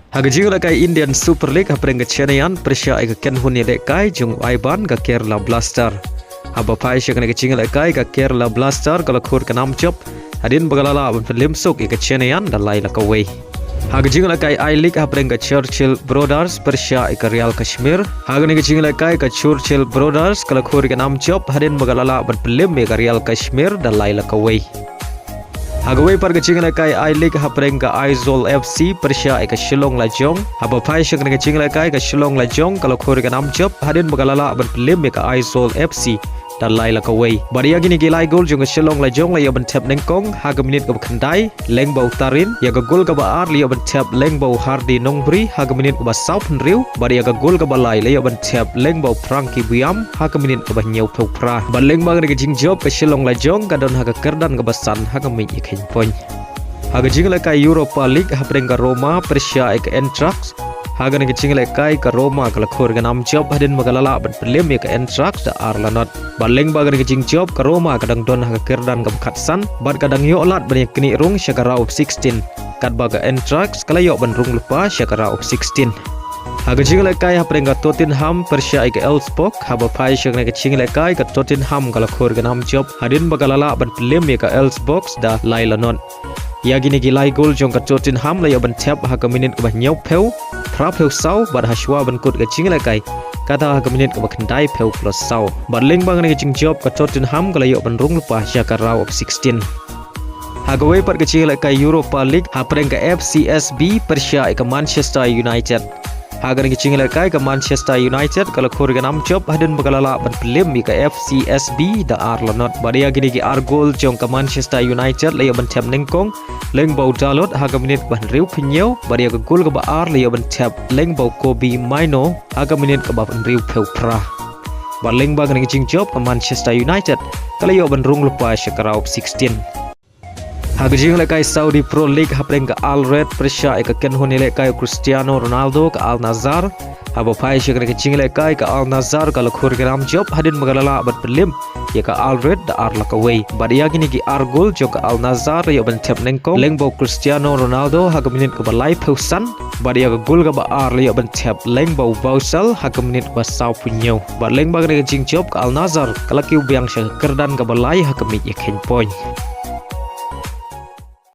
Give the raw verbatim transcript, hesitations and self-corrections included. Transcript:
Ha ka jingïalehkai Indian Super League hapdeng ka Chennaiyin pyrshah ïa ka kynhun ïalehkai jong u Aiban ka Kerala Blaster. Haba phai sha kane ka jingïalehkai ka Kerala Blaster ka la khur ka nam jop hadien ba ka la lah ban pynlem suk ïa ka Chennaiyin da lai la kawei. Ha ka jingïalehkai I-League hapdeng ka Churchill Brothers pyrshah ïa ka Real Kashmir. Ha kane ka jingïalehkai ka Churchill Brothers ka la khur ka nam jop hadien ba ka la lah ban pynlem ïa ka Real Kashmir da lai la kawei. Ha kawei pat ka jingïalehkai I-League hapdeng ka Aizawl F C pyrshah ïa ka Shillong Lajong. Haba phai sha kane ka jingïalehkai ka Shillong Lajong ka la khur ka nam jop hadien ba ka la lah ban pynlem ïa ka Aizawl F C da lai la kawei. Bad ïa kine ki lai gol jong ka Shillong Lajong la ïoh ban thep nyngkong ha ka minit kaba khyndai lyngba u Tarin, ïa ka gol kaba ar la ïoh ban thep lyngba u Hardy Nongbri ha ka minit kaba sawphew hynriew, bad ïa ka gol kaba lai la ïoh ban thep lyngba u Frankie Buyam ha ka minit kaba hynñiewphew phra. Bad lyngba kane ka jingjop ka Shillong Lajong ka don ha ka kyrdan kaba san ha ka miej ïakheiñ point. Ha ka jingïalehkai Europa League hapdeng ka Roma pyrshah ïa ka Eintracht. Ha kane ka jingïalehkai ka Roma ka la khur ka nam jop hadien ba ka la lah ban pynlem ïa ka Eintracht da ar la not. Bad lyngba kane ka jingjop ka Roma ka dang don ha ka kyrdan kaba khatsan bad ka dang ïoh lad ban ïaknieh rung sha ka round of sixteen. Katba ka Eintracht ka la ïoh ban rung lypa sha ka round of sixteen. Ha ka jingïalehkai hapdeng ka Tottenham pyrshah ïa ka Elfsborg, haba phai sha kane ka jingïalehkai ka Tottenham ka la khur ka nam jop hadien ba ka la lah ban pynlem ïa ka Elfsborg da lai la not. Ïa kine ki lai gol jong ka Tottenham la ïoh ban thep ha ka minit kaba hynñiewphew, phraphew saw bad ha shuwa ban kut ka jingïalehkai kata ha ka minit kaba khyndaiphew plus saw. Bad lyngba kane ka jingjop ka Tottenham ka la ïoh ban rung lypa sha ka round of sixteen. Ha kawei pat ka jingïalehkai Europa League hapdeng ka F C S B pyrshah ïa ka Manchester United. Ha kane ka jingïalehkai ka Manchester United ka la khur ka nam jop hadien ba ka la lah ban pynlem ïa ka F C S B da ar la not. Bad ïa kine ki ar gol jong ka Manchester United la ïoh ban thep nyngkong lyngba u Dalot ha ka minit kaba hynriewphew hynñiew, bad ïa ka gol kaba ar la ïoh ban thep lyngba u Kobbie Mainoo ha ka minit kaba hynriewphew phra. Bad lyngba kane ka jingjop ka Manchester United ka la ïoh ban rung lypa sha ka round of sixteen. Ha ka jingïalehkai Saudi Pro League hapdeng ka Al Raed pyrshah ïa ka kynhun ïalehkai u Cristiano Ronaldo ka Al Nassr. Haba phai sha kane ka jingïalehkai ka Al Nassr ka la khur ka nam jop hadien ba ka la lah ban pynlem ïa ka Al Raed da ar la kawei. Bad ïa kine ki ar gol jong ka Al Nassr la ïoh ban thep nyngkong lyngba u Cristiano Ronaldo ha ka minit kaba laiphew san, bad ïa ka gol kaba ar la ïoh ban thep lyngba u Vaisal ha ka minit kaba sawphew hynñiew. Bad lyngba kane ka jingjop ka Al Nassr ka la kiew biang sha ka kyrdan kaba lai ha ka miej ïakheiñ point.